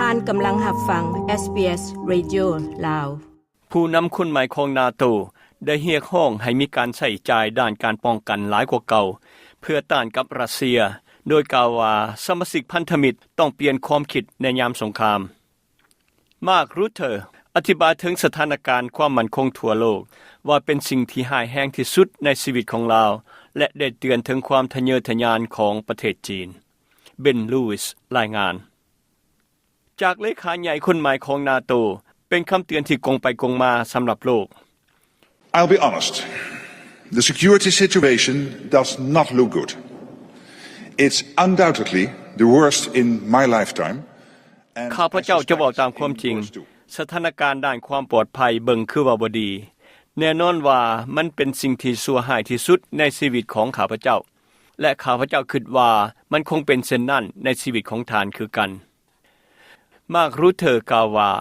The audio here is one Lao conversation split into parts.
ທ່ານກຳລັງຮັບຟັງ ເອສບີເອສ Radio ລາວ. ຜູ້ນຳຄົນໃໝ່ຂອງນາໂຕໄດ້ຮຽກຮ້ອງໃຫ້ມີການໃຊ້ຈ່າຍດ້ານການປ້ອງກັນຫຼາຍກວ່າເກົ່າ ເພື່ອຕ້ານກັບຣັດເຊຍ, ໂດຍກ່າວວ່າສະມາຊິກພັນທະມິດຕ້ອງປ່ຽນຄວາມຄິດໃນຍາມສົງຄາມ. ມາກ ຣູດເທີ ອະທິບາຍເຖິງສະຖານະການຄວາມໝັ້ນຄົງທົ່ວໂລກວ່າເປັນສິ່ງທີ່ຮ້າຍແຮງທີ່ສຸດໃນຊີວິດຂອງລາວ ແລະ ໄດ້ເຕືອນເຖິງຄວາມທະເຍີທະຍານຂອງປະເທດຈີນ. ເບນ ລູວິສ ລາຍງານ. ຈາກເລຂາໃຫຍ່ຄົນໃໝ່ຂອງນາໂຕ ເປັນຄຳເຕືອນທີ່ກົງໄປກົງມາສຳລັບໂລກ. I'll be honest. The security situation does not look good. It's undoubtedly the worst in my lifetime. ຂ້າພະເຈົ້າຈະເວົ້າຕາມຄວາມຈິງ, ສະຖານະການດ້ານຄວາມປອດໄພເບິ່ງຄືວ່າບໍ່ດີ. ແນ່ນອນວ່າມັນເປັນສິ່ງທີ່ຊົ່ວຮ້າຍທີ່ສຸດໃນຊີວິດຂອງຂ້າພະເຈົ້າ, ແລະ ຂ້າພະເຈົ້າຄິດວ່າມັນຄົງເປັນເຊັ່ນນັ້ນໃນຊີວິດຂອງທ່ານຄືກັນ. ມາກ ຣູດເທີ ກ່າວວ່າ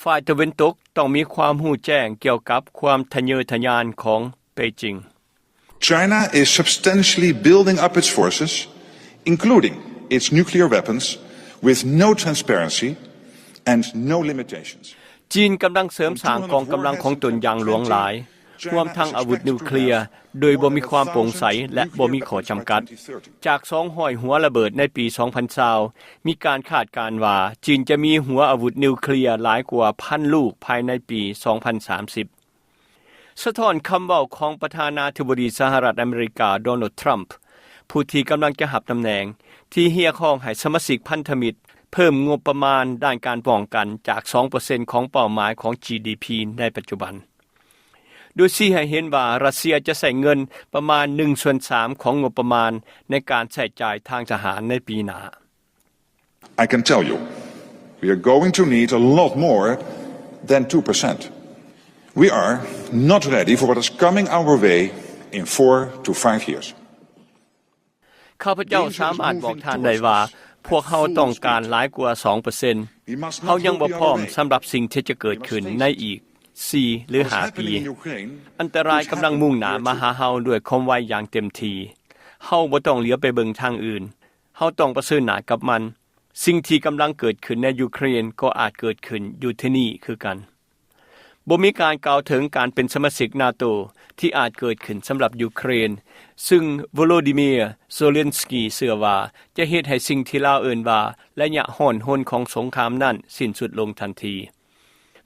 ຝ່າຍຕາເວັນຕົກຕ້ອງມີຄວາມຮູ້ແຈ້ງກ່ຽວກັບຄວາມທະເຍີທະຍານຂອງເປຈິງ. China is substantially building up its forces, including its nuclear weapons, with no transparency and no limitations. ຈີນກຳລັງເສີມສ້າງກອງກຳລັງຂອງຕົນຢ່າງຫຼວງຫຼາຍ, ຮວມທັງອາວຸດນິວເຄລຍ ໂດຍບໍ່ມີຄວາມໂປ່ງໃສ ແລະ ບໍ່ມີຂໍ້ຈຳກັດ. ຈາກສອງຮ້ອຍຫົວລະເບີດໃນປີສອງພັນຊາວ ມີການຄາດການວ່າຈີນຈະມີຫົວອາວຸດນິວເຄລຍຫຼາຍກວ່າພັນລູກພາຍໃນປີສອງພັນສາມສິບ. ສະທ້ອນຄຳເວົ້າຂອງປະທານາທິບໍດີສະຫະລັດອາເມລິກາ ໂດນັລ ທຣຳ ຜູ້ທີ່ກຳລັງຈະຮັບຕຳແໜ່ງ ທີ່ຮຽກຮ້ອງໃຫ້ສະມາຊິກພັນທະມິດເພີ່ມງົບປະມານດ້ານການປ້ອງກັນຈາກສອງເປີເຊັນຂອງເປົ້າໝາຍຂອງ ຈີ ດີ ພີ ໃນປັດຈຸບັນ, ໂດຍຊີ້ໃຫ້ເຫັນວ່າຣັດເຊຍຈະໃຊ້ເງິນປະມານໜຶ່ງສ່ວນສາມຂອງງົບປະມານໃນການໃຊ້ຈ່າຍທາງທະຫານໃນປີໜ້າ. I can tell you, we are going to need a lot more than two percent. We are not ready for what is coming our way in four to five years. ຂ້າພະເຈົ້າສາມາດບອກທ່ານໄດ້ວ່າ ພວກເຮົາຕ້ອງການຫຼາຍກວ່າສອງເປີເຊັນ. ເຮົາຍັງບໍ່ພ້ອມສຳລັບສິ່ງທີ່ຈະເກີດຂຶ້ນໃນອີກສີ່ຫຼືຫ້າປີ. ອັນຕະລາຍກຳລັງມຸ່ງໜ້າມາຫາເຮົາດ້ວຍຄວາມໄວຢ່າງເຕັມທີ່. ເຮົາບໍ່ຕ້ອງຫຼຽວໄປເບິ່ງທາງອື່ນ. ເຮົາຕ້ອງປະເຊີນໜ້າກັບມັນ. ສິ່ງທີ່ກຳລັງເກີດຂຶ້ນໃນຢູເຄຣນກໍອາດເກີດຂຶ້ນຢູ່ທີ່ນີ້ຄືກັນ. ບໍ່ມີການກ່າວເຖິງການເປັນສະມາຊິກນາໂຕທີ່ອາດເກີດຂຶ້ນສຳລັບຢູເຄຣນ, ຊຶ່ງໂວໂລດີເມຍ ໂຊເລັນສກີ ເຊື່ອວ່າຈະເຮັດໃຫ້ສິ່ງທີ່ລາວເອີ້ນວ່າໄລຍະຮ້ອນຮົນຂອງສົງຄາມນັ້ນສິ້ນສຸດລົງທັນທີ.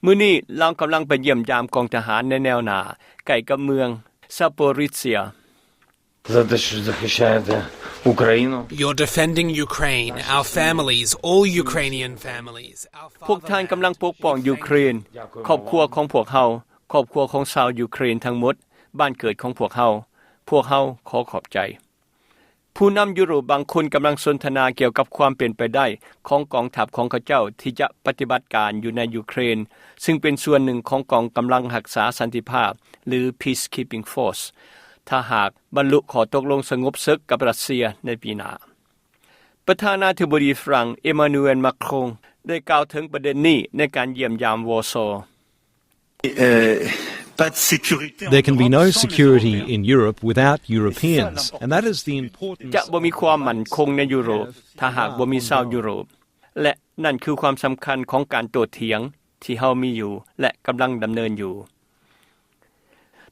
ມື້ນີ້ລາວກຳລັງໄປຢ້ຽມຢາມກອງທະຫານໃນແນວໜ້າ ໃກ້ກັບເມືອງຊາໂປຣິດເຊຍ. За те, що захищаєте Україну. You're defending Ukraine, our families, all Ukrainian families, our ພວກທ່ານກຳລັງປົກປ້ອງຢູເຄຣນ, ຄອບຄົວຂອງພວກເຮົາ, ຄອບຄົວຂອງຊາວຢູເຄຣນທັງໝົດ, ບ້ານເກີດຂອງພວກເຮົາ. ພວກເຮົາຂໍຂອບໃຈ. ຜູ້ນຳຢູໂຣບບາງຄົນກຳລັງສົນທະນາກ່ຽວກັບຄວາມເປັນໄປໄດ້ຂອງກອງທັບຂອງເຂົາເຈົ້າທີ່ຈະປະຕິບັດການຢູ່ໃນຢູເຄຣນ, ຊຶ່ງເປັນສ່ວນໜຶ່ງຂອງກອງກຳລັງຮັກສາສັນຕິພາບ ຫຼື Peacekeeping Force ຖ້າຫາກບັນລຸຂໍ້ຕົກລົງສະຫງົບເສິກກັບຣັດເຊຍໃນປີໜ້າ. ປະທານາທິບໍດີຝຣັ່ງ ເອມານູເອນ ມາຄຣອງ ໄດ້ກ່າວເຖິງປະເດັນນີ້ໃນການຢ້ຽມຢາມວໍຊໍ. There can be no security in Europe without Europeans, and that is the importance. ຈະບໍ່ມີຄວາມໝັ້ນຄົງໃນຢູໂຣບ ຖ້າຫາກບໍ່ມີຊາວຢູໂຣບ ແລະ ນັ້ນຄືຄວາມສຳຄັນຂອງການໂຕ້ຖຽງທີ່ເຮົາມີຢູ່ ແລະ ກຳລັງດຳເນີນຢູ່.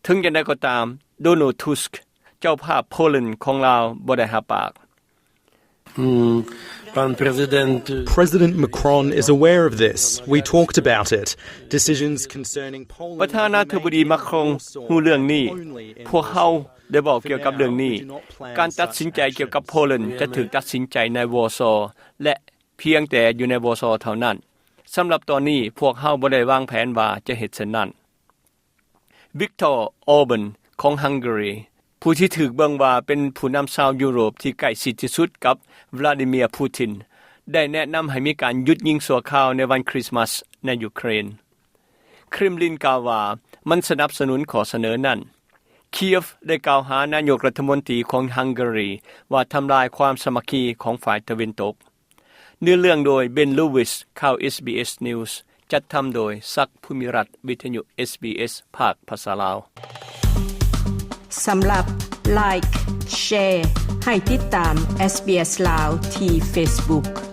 ເຖິງຢ່າງໃດກໍຕາມ, ໂດນັລ ທຸສ ເຈົ້າພາບໂປແລນຂອງລາວບໍ່ໄດ້ຮັບປາກ. President Macron is aware of this. We talked about it. Decisions concerning Poland ປະທານາທິບໍດີ ມາຄຣອງ ຮູ້ເລື່ອງນີ້. ພວກເຮົາໄດ້ເວົ້າກ່ຽວກັບເລື່ອງນີ້. ການຕັດສິນໃຈກ່ຽວກັບໂປແລນຈະຖືກຕັດສິນໃຈໃນວໍຊໍ ແລະ ພຽງແຕ່ຢູ່ໃນວໍຊໍເທົ່ານັ້ນ. ສຳລັບຕອນນີ້, ພວກເຮົາບໍ່ໄດ້ວາງແຜນວ່າຈະເຮັດເຊັ່ນນັ້ນ. ວິກເຕີ ອໍເບັນ ຂອງຮັງກາຣີ ຜູ້ທີ່ຖືກເບິ່ງວ່າເປັນຜູ້ນຳຊາວຢູໂຣບທີ່ໃກ້ຊິດທີ່ສຸດກັບ ວລາດີເມຍ ປູຕິນ ໄດ້ແນະນຳໃຫ້ມີການຢຸດຍິງຊົ່ວຄາວໃນວັນຄຣິສມາສໃນຢູເຄຣນ. ຄຣມລິນກ່າວວ່າມັນສະໜັບສະໜູນຂໍ້ສະເໜີນັ້ນ. ຄີເອຟ ໄດ້ກ່າວຫານາຍົກລັດຖະມົນຕີຂອງຮັງກາຣີວ່າທຳລາຍຄວາມສາມັກຄີຂອງຝ່າຍຕາເວັນຕົກ. ເນື້ອເລື່ອງໂດຍ ເບນ ລູວິສ ຂ່າວ ເອສບີເອສ News ຈັດທຳໂດຍ ສັກ ພູມິລັດ ວິທະຍຸ ເອສບີເອສ ພາກພາສາລາວ. ສຳລັບ Like, Share ໃຫ້ຕິດຕາມ ເອສບີເອສ ລາວ ທີ່ Facebook.